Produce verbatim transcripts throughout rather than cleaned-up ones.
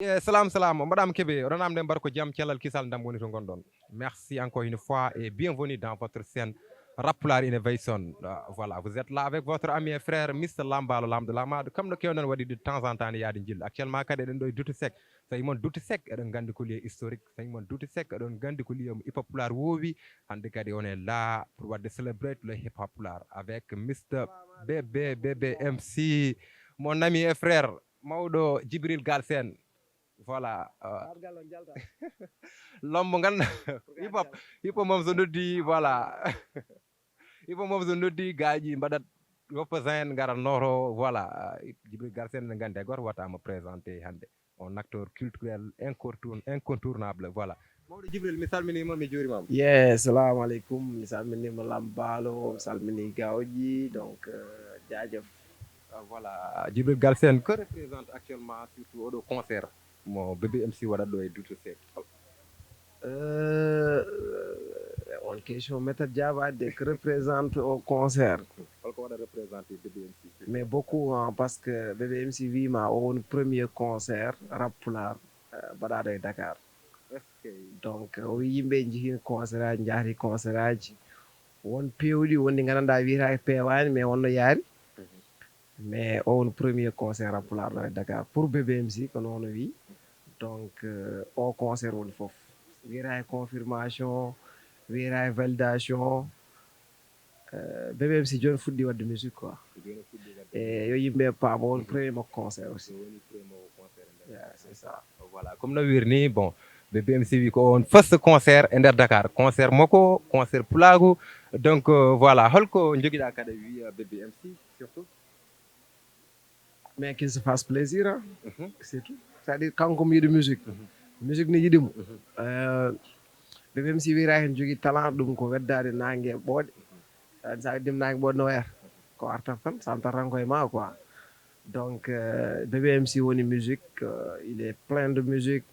Eh, salam, salam. On mbaɗaama keɓe, oɗon namde mbar ko jam, cellal, kisal, ndam woni to ngonɗon. Merci encore une fois et bienvenue dans votre scène Rap Pulaar Innovation. Euh, voilà, vous êtes là avec votre ami et frère, Mister Lambalo, Lamɗo Lamaɗo. Comme no kewɗen waɗi de temps en temps, ne yaade jillu. Actuellement, kadi eɗen ɗo e Duuti Sek. So yimon Duuti Sek, eɗen nganndi ko lieu historique. So yimon Duuti Sek, eɗen nganndi ko lieu mo hip hop Pulaar wowi. Hannde kadi on est là pour waɗde celebrate le hip hop Pulaar avec Mister B B, B B M C, mon ami et frère, mawɗo Djibril Galsen. Voilà. Euh, lombo nganndu hip hop, hip hop moom so noddi, voilà. Hip hop moom so noddi, gaaji mbaɗat woppa zen ngara noto, voilà. Euh, Djibril Galsen, ne nganndi hay gooto wata mo présenté hannde. Un acteur culturel incontour-, incontournable, voilà. Mawɗo Djibril, mi salminiima, mi juurimaama. Ye, salamu aleykum. Mi salminiima Lambaalo, mi salmini gawji, donc, euh, jaajëf. Ah, voilà. Djibril Galsen, que représente actuellement surtout oɗo concert mo B B M C waɗat ɗo e Duuti Sek? Euh, on question méthode jaabaade de, que représente au concert? Holko waɗa représenté B B M C? Mais beaucoup, hein, parce que B B M C wiima o woni premier concert rap Pulaar, euh, mbaɗaaɗo e Dakar. Est-ce que donc, o wi yimɓe njihii concert aji, njahri concert aji. Won peewɗi, won ɗi nganndanɗaa wiyetaake peewaani, mais wonno yaari. Mhm. Mais o woni premier concert rap Pulaar ɗo e Dakar pour B B M C, kono ono wi. Donc, euh, o concert woni fof. Wiyetaake confirmation, wiyetaake validation. Euh, B B M C jooni fuɗɗi waɗde musique, quoi. Jooni fuɗɗi waɗde. E yo yimɓe paam, o woni premier makko concert aussi. O woni premier makko concert e nder. Yeah, c'est ça. Voilà, comme no wirni, bon, B B M C wi ko on first concert e nder Dakar. Concert makko, concert pulaagu. Donc, euh, voilà, holko njogiɗaa kadi wiya B B M C surtout? Mais qu'il se fasse plaisir, hein. Mhm. C'est tout. C'est-à-dire, kanko mi yiɗi musique. Mhm. Musique ne yiɗi mo. Mhm. Euh, B B M C wiyata heen jogii talent, ɗum ko weddaade naange e ɓooɗe. Mhm. Sa weddima naange ɓooɗe no wayata? Ko artat tan, santat tan koye ma, quoi. Donc, euh, B B M C woni musique, euh, il est plein de musique.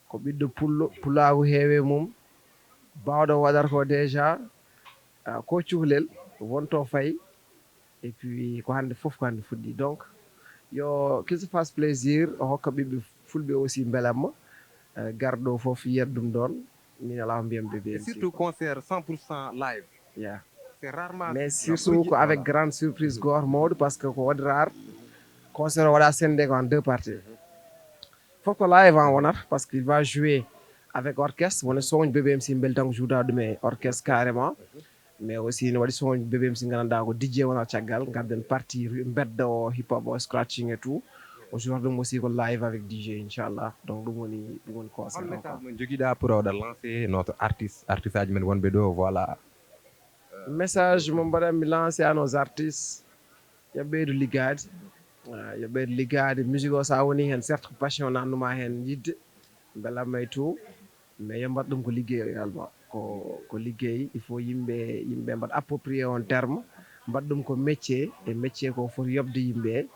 Ko ɓiɗɗo pullo, pulaagu heewe mum. Baawɗo waɗata ko déjà, ah, ko cuhlel, wonto fayi. Et puis, ko hannde fof ko hannde fuɗɗi. Donc, yo qu'il se fasse plaisir, o hokka ɓiɓɓe fulɓe aussi mbelamma, eh, garɗo fof yiyat ɗum ɗon. Min alaa ko mbiyam B B M C. Et surtout concert cent pour cent live. Yeah. C'est rarement. Mais surtout ko avec grande surprise gooto mawɗo, parce que ko waɗi rare. Concert o waɗa sende ko en deux parties. Fof ko live en wonata, parce qu'il va jouer avec orchestre, woni soño B B M C mbeli tan ko jouda ɗum e orchestre carrément. Mais aussi ne waɗi soño B B M C nganndanɗaa ko D J wona caggal, ngadden partie ru-, mbedda o, hip hop o, scratching et tout. O jouata ɗum aussi ko live avec D J, inchallah. Donc ɗum woni, ɗum woni concert. Hol message mo jogiɗa pour oɗa lancer notre artiste, artiste aji men wonɓe ɗo, voilà. Message mo mbaɗanmi lancer à nos artistes, yo ɓeydu liggaade. Ah, yo ɓeydu liggaade. Musique o, so a woni heen, certes, ko passion nannuma heen yidde, mbelamma e tout, mais yo mbaɗ ɗum ko liggey également. Ko, ko liggey, il faut yimɓe, yimɓe mbaɗa approprié on terme, mbaɗ ɗum ko métier, e métier ko foti yoɓde yimɓe,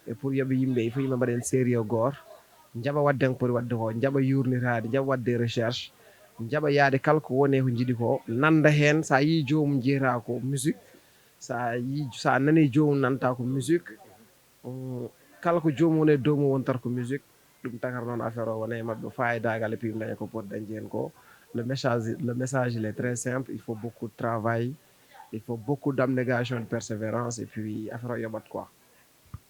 e pour yoɓe yimɓe, il faut yimɓe mbaɗa heen sérieux gooto, njaɓa waɗde ko poti waɗde ko, njaɓa yuurnitaade, njaɓa waɗde recherche, njaɓa yaade kala ko woni e ko njiɗi ko, nannda heen, so a yii joomum jeyata ko musique, so a yii, so a nanii joomum nanta ko musique, mm, kala ko joomum woni e dow mum wontata ko musique, ɗum tagata noon affaire o wona e maɓɓe, faayidaagal, et puis daña ko poti dañde heen ko. Le message, le message, il est très simple, il faut beaucoup de travail, il faut beaucoup d'abnégation, de persévérance, et puis affaire o yoɓat quoi.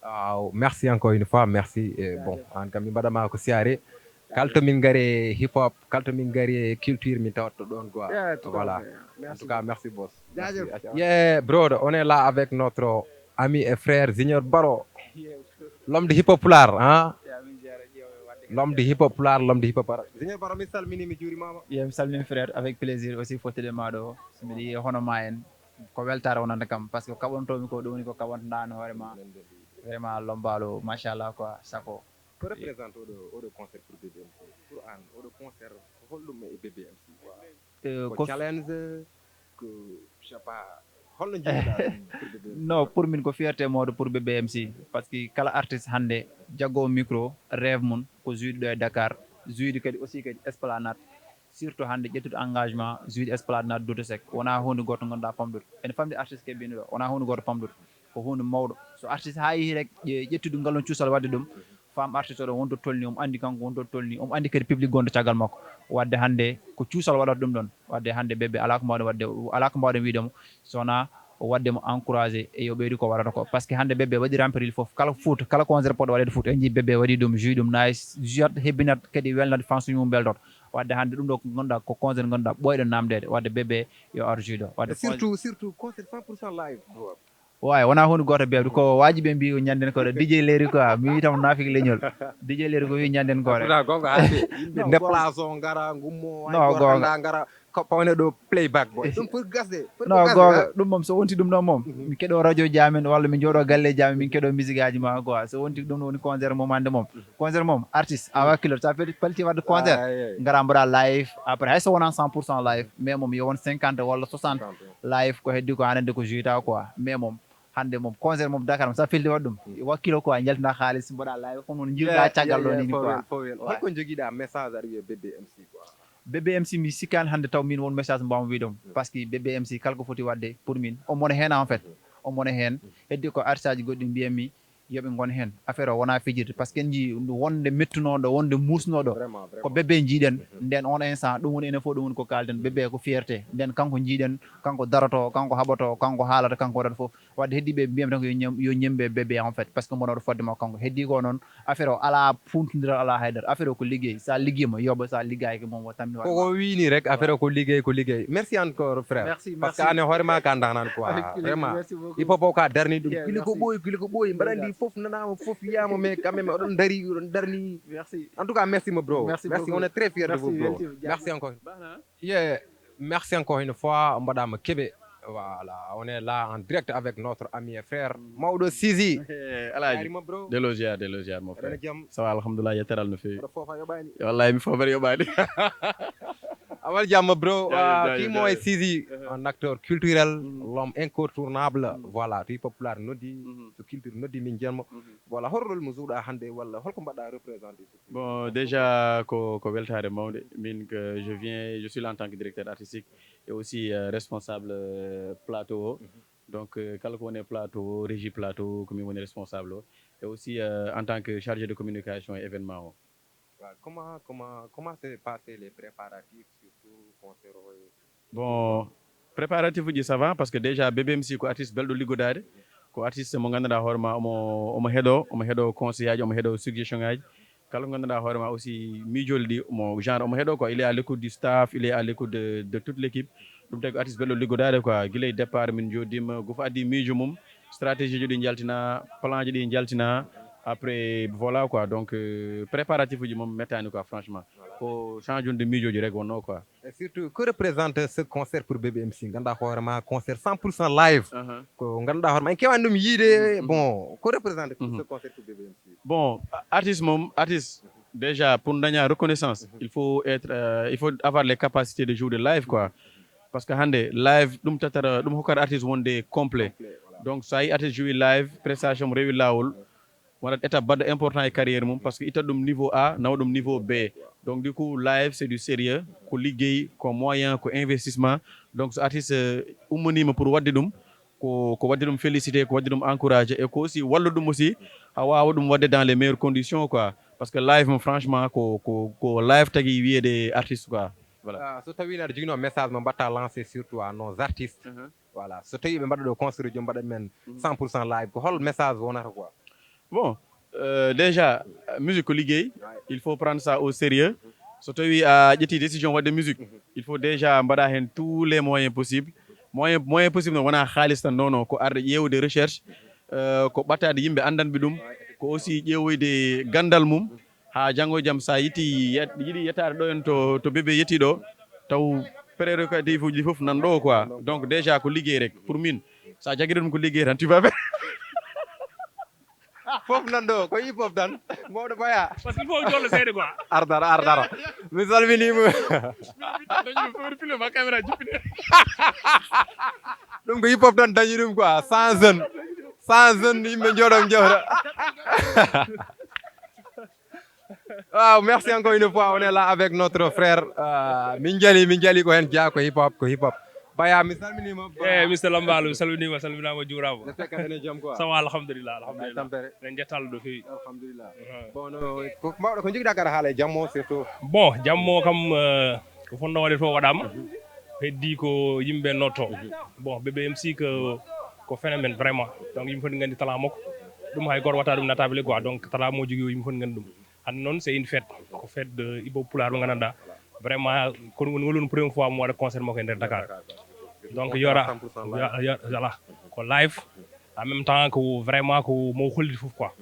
Waaw, merci encore une fois, merci. Eh, bon, an kam mi mbaɗama ko siyaare. Kala to min ngari hip hop, kala to min ngari culture, min tawat to ɗon quoi. Yeah, tout à fait. Voilà. En tout cas, merci boss. Jaajëf. Merci. Yeah, brother, on est là avec notre ami et frère Junior Baro. L'homme de hip hop pulaar, hein? L'homme de hip hop pulaar, l'homme de hip hop pulaar. Junior Baro, mi salmini, mi juurimaama. Yeah, mi salmini frère, avec plaisir aussi fottude ma ɗo. So mbiɗa yiya hono ma en, ko weltaare wonande kam, parce que kaɓantomi ko ɗum woni ko kaɓantoɗa an hoore ma. Vraiment, Lombaalo, machallah quoi, sako. Ko représente oɗo, oɗo concert pour B B M C? Pour an, oɗo concert, ko holɗum e B B M C quoi? Euh, ko ko challenge, ko, je sais pas, holno njiɗɗa ɗum pour B B M C? Non, pour min ko fierté mawɗo pour B B M C, parce que kala artiste hannde jaggo micro, rêve mum ko jouide ɗo e Dakar, jouide kadi aussi kadi Esplanade, surtout hannde ƴettude engagement jouide Esplanade Douta Seck, wona huunde gooto ngannduɗaa famɗude. Ene famɗi artiste ke mbiymi ɗo, wona huunde gooto famɗude, ko huunde mawɗo. So artiste haa yehi rek ƴe-, ƴettude ngal ɗon cuusal waɗde ɗum, Femme artiste oɗon wonto tolni, omo anndi kanko wonto tolni, omo anndi kadi public gonɗo caggal makko. Wadde hannde ko cuusal waɗata ɗum ɗon. Wadde hannde Bébé alaa ko mbaawɗen waɗde, alaa ko mbaawɗen wiide mo, so wonaa o waɗde mo encouragé e yo ɓeydu ko waɗata ko. Parce que hannde Bébé waɗi remplir fof, kala foot, kala concert poɗɗo waɗeede foot, en njii Bébé waɗi ɗum, jui ɗum, nice, jiyat, hebbinat, kadi welnat fans mum mbeltoto. Wadde hannde ɗum ɗo ko ngannduɗaa ko concert ngannduɗaa ɓooyɗo namdeede. Wadde Bébé yo ar jui ɗo. Wadde surtout, surtout concert cent pour cent live. Waay, wonaa huunde gooto beewde, ko waajibi ɓe mbii ñannden ko D J Leeri quoi, mi wii tan naafik leñol. D J Leeri ko wii ñannden ko rek. Pourtant gonga haalde, yimɓe déplacé o ngara, ngummo, non, gonga. Ngara, ko pawne ɗo playback boy. Ɗum pour gasde, pour non, gasde, gonga, hein? Ɗum moom so wonti ɗum ɗon moom, mhm, mi keɗo radio ji amen walla mi jooɗo galle ji amen, min keɗo musique aji ma quoi. So wonti ɗum ɗo woni concert moom hannde moom. Mhm. Concert moom, artiste, a wakkilo, sa feti palti wadde concert, ah, yeah, ngara mbaɗa live, après hay so wonaa cent pour cent live, mais moom yo won cinquante walla soixante. Live ko heddi ko anande ko juita quoi, mais moom hannde moom concert moom Dakar moom sa felli waɗ ɗum, wakkilo quoi, jaltina xaalis mbaɗa live, comme noon jiwɗa caggal ɗo nini quoi. Holko jogiɗa message aɗa wiya Bébé M C quoi? Bébé M C mi sikkaani hannde taw min won message mbawmi wiide mo, parce que Bébé M C kala ko foti waɗde pour min omo wona heen en fait, omo wona heen. Heddi ko artiste aji goɗɗi mbiyatmi yoɓe ngon heen, affaire o wona fijirde, parce que en jii wonde mettunooɗo, wonde muusnooɗo. Vraiment, vraiment. Ko Bébé jiiɗen. Mhm. Nden on instant ɗum woni enen fof, ɗum woni ko kalden, Bébé ko fierté. Nden kanko jiiɗen, kanko daroto, kanko haɓoto, kanko haalata, kanko waɗata fof. Wadde heddi ɓe mbiyam tan ko yo ñem-, yo ñembe Bébé en fait, parce que mbono ɗo fodde makko kanko. Heddi ko noon affaire o ala funtindiral, ala haydara. Affaire o ko liggey, sa liggima yoɓa, sa liggayki moom o tammi. Koko wini rek, affaire o ko liggey, ko liggey. Merci encore frère. Merci, merci. Parce que ane hoore ma ka ndanan quoi. Avec plaisir, vraiment, merci beaucoup. Hip hop o ka darni ɗum. Yeah, kili ko merci. Ɓooyi, kili ko ɓooyi. Mbaɗa ndi fof nanama, fof wiyama, mais quand même oɗon dari, oɗon darni. Merci. En tout cas, merci mon bro. Merci beaucoup. On est très fiers de vous, bro. Merci, merci. Merci encore. Yeah, merci encore une fois, mbaɗama keɓe. Voilà, on est là en direct avec notre ami et frère Maodo Sizi. Alaaji. Yarima bro. Delo ziar, delo ziar mon frère. Aɗa jam? Ça va, alhamdulillah, yettere Allah no feewi. Aɗa foofa yoɓani? Wallahi mi foofere yoɓani. Amal jam bro. Jaajëf, jaajëf, kii mooy jaajëf. Sizi, un acteur culturel, l'homme incontournable. Voilà, to hip hop pulaar noddi, to culture noddi, min jiyat mo. Voilà, hol rôle mo jouɗa hannde walla holko mbaɗɗa représenté? Bon, déjà ko, ko weltaare mawnde. Min que je viens, je suis là en tant que directeur artistique et aussi, euh, responsable, euh, plateau o. Donc, euh, kala ko woni e plateau o, régie plateau o, ko min woni responsable o. Et aussi, euh, en tant que chargé de communication et événement o. Waaw, comment, comment, comment s'est passé les préparatifs, surtout concert o e... Bon, préparatif uji ça va, parce que déjà Bébé M C ko artiste belɗo liggodaade. Ko artiste mo ngannduɗaa hoore ma omo, omo heɗo, omo heɗo conseil aji, omo heɗo suggestion aji. Kala ko ngannduɗaa hoore ma aussi miijol ɗi mo genre omo heɗo quoi. Il est à l'écoute du staff, il est à l'écoute de, de toute l'équipe. Ɗum tawi ko artiste belɗo liggodaade quoi. Gila e départ min jooɗiima, gooto fof addi miijo mum, stratégie ji ɗi njaltina, plan ji ɗi njaltina. Après voilà quoi. Donc, euh, préparatif uji mum mettaani quoi franchement. Ko change de miijooji rek wonno quoi. Et surtout, que représente ce concert pour Bébé M C? Ngannduɗaa hoore ma concert cent pour cent live. Ko ngannduɗaa hoore ma en keewaani ɗum yiide. Bon, ko représente pour ce concert pour Bébé M C? Bon, a-, artiste mum, artiste, déjà pour daña reconnaissance, il faut être, euh, il faut avoir les capacités de jouer de live quoi. Parce que hannde live ɗum tattara, ɗum hokkata artiste wonde complet. Complet, voilà. Donc so a yi artiste joue live, prestation mo rewi laawol, wonat étape baɗɗo important e carrière mum, parce que itta ɗum niveau A, nawa ɗum niveau B. Donc du coup live c'est du sérieux, ko liggey, ko moyen, ko investissement. Donc so artiste, euh, ummaniima pour waɗde ɗum, ko, ko waɗde ɗum félicité, ko waɗde ɗum encouragé, et ko aussi wallu ɗum aussi haa waawa ɗum waɗde dans les meilleures conditions quoi. Parce que live mum franchement ko, ko, ko live tagi wiyede artiste quoi. Voilà. Ah, so tawi aɗa joginoo message mo mbaɗta lancé surtout à nos artistes. Voilà, so tawi ɓe mbaɗa ɗo concert uji, mbaɗa men cent pour cent live, ko hol message wonata quoi? Bon, euh, déjà, euh, musique ko liggey, il faut prendre ça au sérieux. So tawi a ƴetti décision waɗde musique, il faut déjà mbaɗa heen tous les moyens possibles. Moyen, moyen possible no wona haalis tan, non, non, ko arde ƴeewde recherche, euh, ko ɓattaade yimɓe anndanɓe ɗum, ko aussi ƴeewoyde ganndal mum, haa janngo e jam so a yiɗi yet-, yiɗi yettaade ɗo en to, to Bébé yettii ɗo, taw prérogative uji ɗi fof nan ɗo quoi. Donc déjà ko liggey rek pour min. So a jaggiri ɗum ko liggey tan, tu vas faire. Fof nan ɗo, ko hip hop tan. Mawɗo Baya. Parce que il faut jollo seeɗa quoi. Ardara, ardara. Mi salminiima. Dañi ɗum fof, film ma caméra jippine. Ɗum ko hip hop tan dañi ɗum quoi, cent jeunes. Cent jeunes, yimɓe njooɗo njewta. Waaw, merci encore une fois. On est là avec notre frère. Euh, min jali, min jali ko heen jeyaa ko hip hop, ko hip hop. Baya, mi salminima. E Mister Lambalo, mi salminima, salminama, juurama. Nde fekka ene jam quoi. Sawa, alhamdulillah, alhamdulillah. Tampere. En jettalla no feewi. Alhamdulillah. Bon, no, ko mawɗo ko jogiɗa gara haala e jammo surtout. Bon, jammo kam, eh, ko fonno waɗe to waɗama. Heddi ko yimɓe notto. Bon, B B M C ko ko phénomène vraiment. Donc yimɓe fof gandi talent makko. Ɗum hay goto watta ɗum natable quoi. Donc talent mo jogui o yimɓe fof gandi ɗum. Hande noon c'est une fête. Ko fête de hip hop pulaar mo gandanɗa. Vraiment ko ɗum woni première fois mo waɗa concert makko e nder Dakar. Donc yora voilà, ko live. En même temps ko vraiment ko mo holliti fof quoi.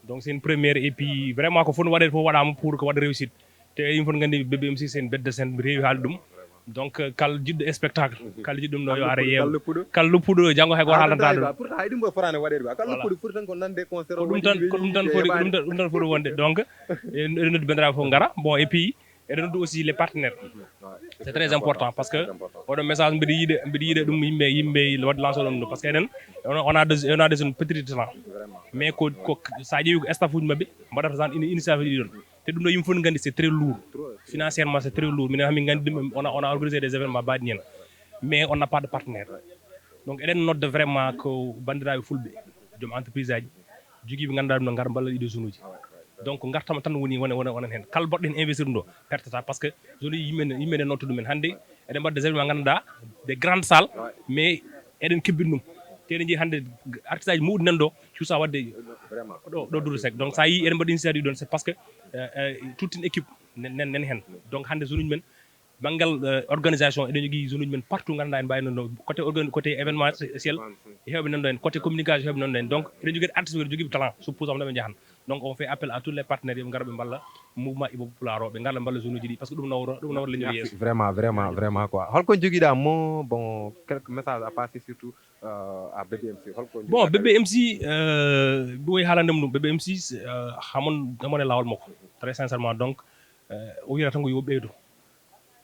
Donc c'est une première et puis vraiment ko fof waɗe fof waɗama pour ko waɗa réussite. Te yimɓe fof gandi B B M C c'est une bête de scène, mi rewi haalde ɗum. Donc kala jiɗɗo spectacle, kala jiɗɗo ɗum ɗo yo are yeewa. Kala loppuɗo janngo hay goto haalanta ɗum. Pourtant hay ɗum ɗo forani waɗede ba kala loppuɗo foti tan ko nande concert. Ko ɗum tan, ko ɗum tan foti, ko ɗum tan, ɗum tan foti wonde. Donc eɗen noddi bandiraɓe fof gara. Bon, et puis eɗen noddi aussi les partenaires. C'est très important parce que oɗo message mbiɗa yiiɗa, mbiɗa yiiɗa ɗum yimɓe, yimɓe waɗ lance oɗon ɗum parce que enen on a des, on a des jeunes pétri de talent. Mais ko ko sa ƴeewi ko staff uji mabɓe mbaɗata tan initiative ɗi ɗon. Te ɗum ɗo yimɓe fof gandi c'est très lourd. Financièrement c'est très lourd. Minen hamin gandi ɗum, on a, on a organisé des événements baɗi hen, mais on n'a pas de partenaire. Donc eɗen nodda vraiment ko bandiraɓe fulɓe, joom entreprise aji, jogiiɓe ganduɗa ɗum no gara mballa ɗiɗo zone uji. Donc gartama tan woni wona wona wona hen, kala mbaɗɗo hen investir ɗum ɗo pertata parce que zone uji yimɓe yimɓe nde notto ɗumen hande. Eɗen mbaɗa des événements ganduɗa des grandes salles, mais eɗen kebbin ɗum. Te eɗen jii hande artiste aji mawɗi nan ɗo cuusa wadde ɗo ɗo Doudou Seck. Donc sa yi eɗen mbaɗa initiative ɗon c'est parce que toute une équipe nen nen hen. Donc hande zone uji men banngal organisation eɗen jogui zone uji men partout ganduɗa en mbawi nanɗo côté organ côté événementiel, hewɓe nanɗo en côté communication, hewɓe nanɗo en. Donc eɗen jogui artiste eɗen jogui talent so pousa mɗa ɓe jaahan. Donc on fait appel à tous les partenaires yooɓe ngar ɓe mballa mouvement ibo pulaar o, ɓe ngar ɓe mballa zone uji ɗi parce que ɗum nawro ɗum nawro leñol yeeso. Vraiment, vraiment, vraiment quoi. Holko joguiɗa mo bon quelques messages à passer surtout à B B M C? Holko Bon, B B M C ɓe woyi haalande mum ɗum. B B M C hamon hamon e lawol makko très sincèrement. Donc o wiyata tan ko yo ɓeydo,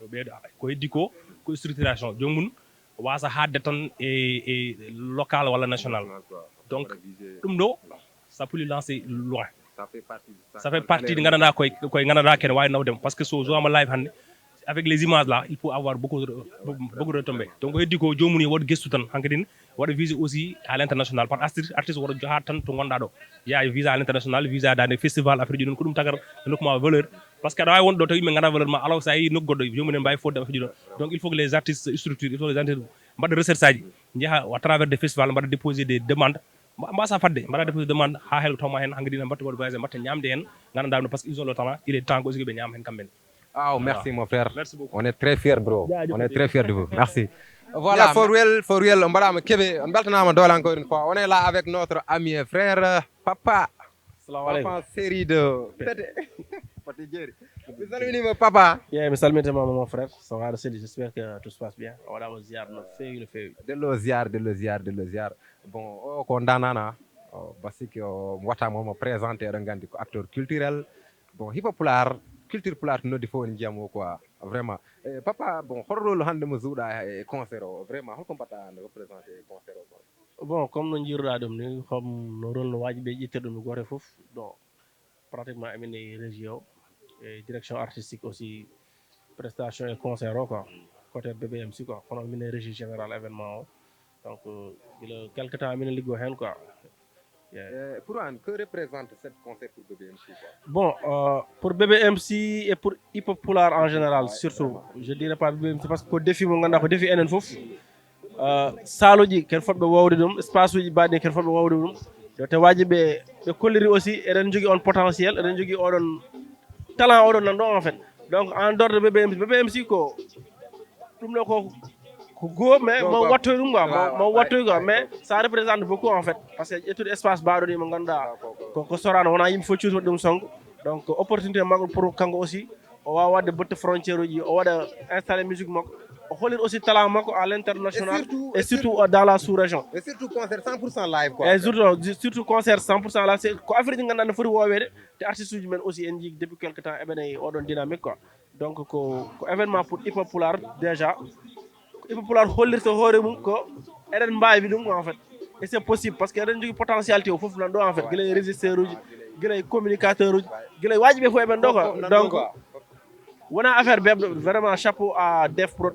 yo ɓeydo. Ko heddi ko ko structuration joomum wasa haadde tan e e local walla national. Donc ɗum ɗo ça peut lui lancer loin. Ça fait partie de gandanɗa koye koye gandanɗa kene wawi nawdema parce que so jouama live hande avec les images là il faut avoir beaucoup de beaucoup de retombées. Donc heddi ko joomum yo waɗ gestu tan hankadin waɗa visé aussi à l'international par artiste artiste woto joha tan to gonɗa ɗo. Ya visé à l'international, visé à dande festival affaire ji ɗum ko ɗum tagar nokku ma valeur. Parce que aɗa wawi wonde ɗo tawi yimɓe ganda valeur ma alors sa yeehi nokku goɗɗo joomum en mbawi fodde affaire ji ɗo. Donc il faut que les artistes structure il faut que les artistes mbaɗa recherche aji, jaaha à travers des festivals mbaɗa déposer des demandes, mbasa fadde mbaɗa déposer demande ha heewa tawma hen hankadi ne mbatta waɗa voyage mbatta ñamde hen. Gandanɗa ɗum parce que ils ont le talent, il est temps aussi ɓe ñama hen kamɓe ne. Ah, merci mon frère. Merci beaucoup. On est très fiers, bro. On est très fiers de vous. Merci. Voilà, for real, for real. On mbaɗama keɓe, on beltanama doole encore une fois. On est là avec notre ami et frère, euh, Papa. Salamu aleykum. Papa série de Pete. Pate Jerry. Mi salminima Papa. Yeah, mi salminima mon frère. Ça va, Seydi, j'espère que tout se passe bien. A waɗama ziar no feewi no feewi. Dello ziar, dello ziar, dello ziar. Bon, o ko ndanana. O basike o wattama mo présenté, eɗen gandi ko acteur culturel. Bon, hip hop pulaar, culture pulaar to noddi fof woni jiyam o quoi. Vraiment. Eh, Papa, bon, hol rôle hande mo jouɗa e concert o? Vraiment, holko mbaɗɗa hande représenté e concert o quoi? Bon, comme no jiiruɗa ɗum ni, comme no rôle no waji ɓe ƴettirɗum e goto fof. Donc pratiquement emin e régie o e direction artistique aussi, prestation e concert o quoi, côté B B M C quoi. Kono min e régie générale événement o. Donc gila quelque temps emin liggo hen quoi. Yeah. Eh, pour an, que représente cette concert pour B B M C quoi? Bon, euh, pour B B M C et pour hip hop pulaar en général surtout, je dirais pas B B M C parce que ko défi mo ganduɗa ko défi enen fof. Euh, salle uji ken fotɓe wowde ɗum, espace uji baɗɗi ken fotɓe wowde ɗum. Yo te waji ɓe ɓe kolliri aussi eɗen jogui on potentiel, eɗen jogui oɗon talent oɗon nan ɗo en fait. Donc en dehors de B B M C, B B M C ko ɗum ɗo ko ko goo mais mo wattoy ɗum quoi, mo wattoy quoi, mais ça représente beaucoup en fait. Parce que ƴettude espace baɗo ni mo ganduɗa ko ko sorano wona yimɓe fof cuuti waɗi ɗum song. Donc opportunité makko pour kanko aussi o wawa wadde botte frontière uji, o waɗa installé musique makko, o hollir aussi talent makko à l'international et surtout dans la sous région. Et surtout concert cent pour cent live quoi. Et surtout surtout concert cent pour cent live, c'est ko affaire ji ganduɗa ne foti wowede. Te artiste uji men aussi en jii depuis quelque temps eɓene oɗon dynamique quoi. Donc ko ko événement pour hip hop pulaar déjà. Hip hop pulaar hollirta hoore mum ko eɗen mbawi ɗum en fait. Et c'est possible parce que eɗen jogui potentialité o foof nan ɗo en fait, guila e régisseur uji, guila e communicateur uji, guila e waji ɓe fof eɓen ɗo quoi. Donc wona affaire bebɗo, vraiment chapeau à Def Prod.